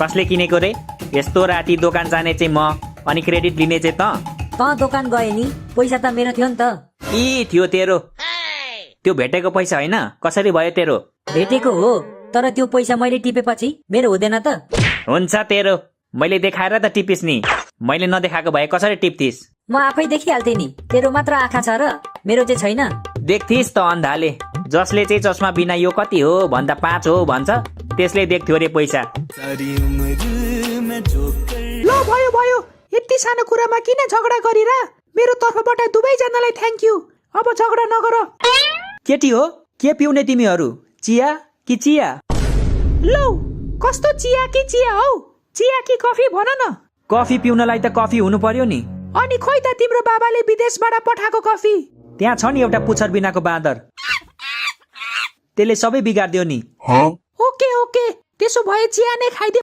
कसले किनेको रे? यस्तो राति दोकान जाने चाहिँ म, अनि क्रेडिट लिने चाहिँ त दोकान गए नि, पैसा त मेरो थियो नि त। यी थियो तेरो। त्यो भेटेको पैसा होइन, कसरी भयो तेरो? भेटेको हो, तर त्यो पैसा मैले टिपेपछि मेरो हुँदैन त। हुन्छ तेरो, मैले देखाएर त टिपिस नि। मैले नदेखाएको भए कसरी टिप्थिस? म आफै देखिहाल्थे नि, तेरो मात्र आँखा छ र मेरो चाहिँ छैन। देख्थिस त अन्धाले। जसले चाहिँ चस्मा बिना यो कति हो भन्दा 5 हो भन्छ, त्यसले देख्थ्यो रे पैसा। ल भयो भयो, यति सानो कुरामा किन झगडा गरिरा? मेरो तर्फबाट दुवैजनालाई थ्याङ्क यू। अब झगडा नगर। केटी हो, के पिउने तिमीहरू? चिया कि चिया? लौ, कस्तो चिया कि चिया हौ? चिया कि कफी भन न। कफी पिउनलाई त कफी हुनु पर्यो नि। अनि खोइ त तिम्रो बाबाले विदेशबाट पठाएको कफी। त्यहाँ छ नि एउटा पुच्छर बिनाको बाँदर, त्यसले सबै बिगार्दियो नि। ओके ओके, त्यसो भए चिया नै खाइदिउँ।